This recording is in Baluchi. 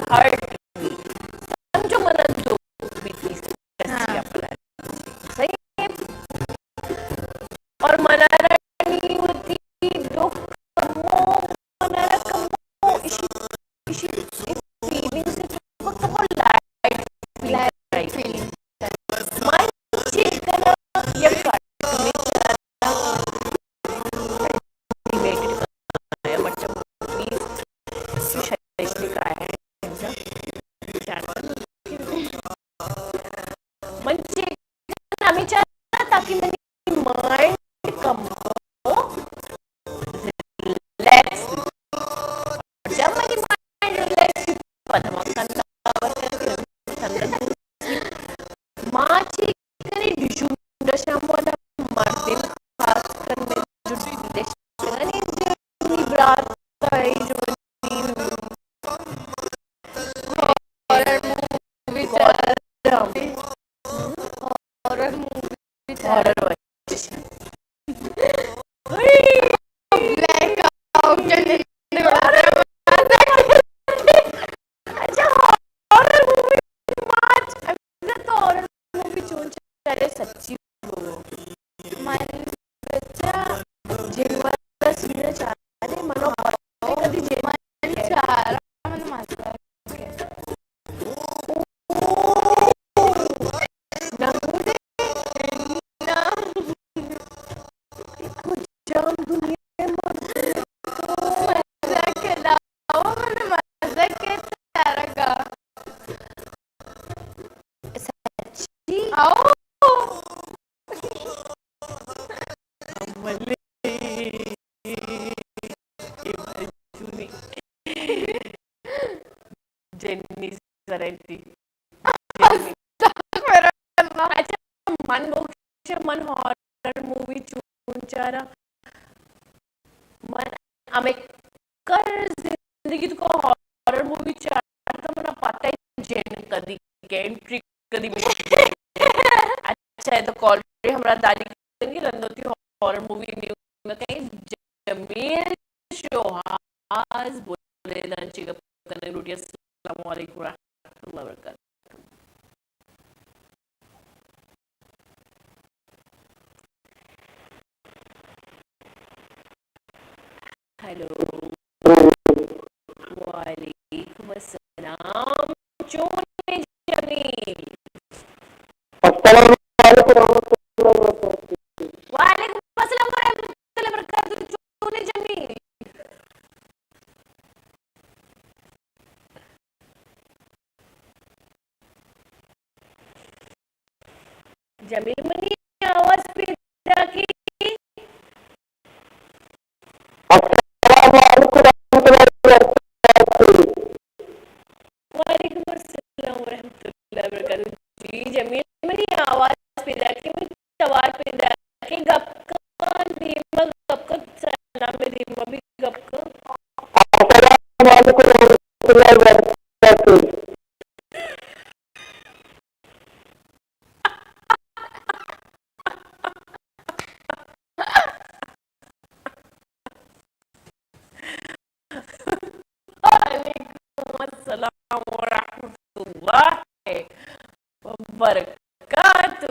ہرٹ می، سمجھو منا دکھ بیتی، ہاں۔ صحیح ہے۔ اور منا رانی ہوتی دکھ کمو، منا کمو اسی، اسی فیلنگ سے تو، تو لائٹ فیلنگ، لائٹ فیلنگ۔ من چیک کرا یک کارٹون، من چیک کرا ہمیں چاہتا تاکہ منی مائنڈ کم ہو، ریلیکس۔ جب منی مائنڈ ریلیکس، پدا ما کندا، ما چی کنی، ڈشم ڈشم والا مردم، خاص کر میں جو ڈشم کنی، جو منی برات کا ہے، جو mini horror movie, horror movie, horror blackout. اچھا، ہارر مووی، مارچ، اگر تو ہارر مووی چون چارے سچی بولو۔ من بچا جن والا سین چارے، منو کدی جن من چارا، من مزہ نہ ہو دے۔ نہ۔ جام دنیا میں مزہ کھلاؤ، من مزہ کے تارگا۔ سچی؟ آؤ۔ جنی سرائنتی۔ استغفر اللہ۔ اچھا، من بخش، من ہارر مووی چون چارا۔ من ہمیں کر زندگی تو کو ہارر مووی چارتا، منا پتہ ہے جن کدی کے انٹری کدی ملتی۔ اچھا ہے، تو کال پہ ہمراہ داری کریں گے، رندوتی ہارر مووی نیو میں کہیں جمیل شوہاز بولے دان چی گپ کرنے لوٹی۔ السلام علیکم ورحمۃ اللہ وبرکاتہ۔ ہیلو۔ وعلیکم السلام۔ چون ئے جمیل؟ السلام علیکم ورحمۃ اللہ وبرکاتہ۔ وعلیکم السلام ورحمۃ اللہ وبرکاتہ۔ چون ئے جمیل؟ جمیل، منی آواز پیداک ئے؟ السلام علیکم ورحمۃ اللہ وبرکاتہ۔ وعلیکم السلام ورحمۃ اللہ وبرکاتہ۔ جی جمیل، منی آواز پیداک ئے؟ منی توار پیداک ئے؟ گپ کن، دیما گپ کن، سلام دیما بھی گپ کن۔ السلام علیکم ورحمۃ اللہ وبرکاتہ۔ وعلیکم السلام ورحمۃ اللہ وبرکاتہ۔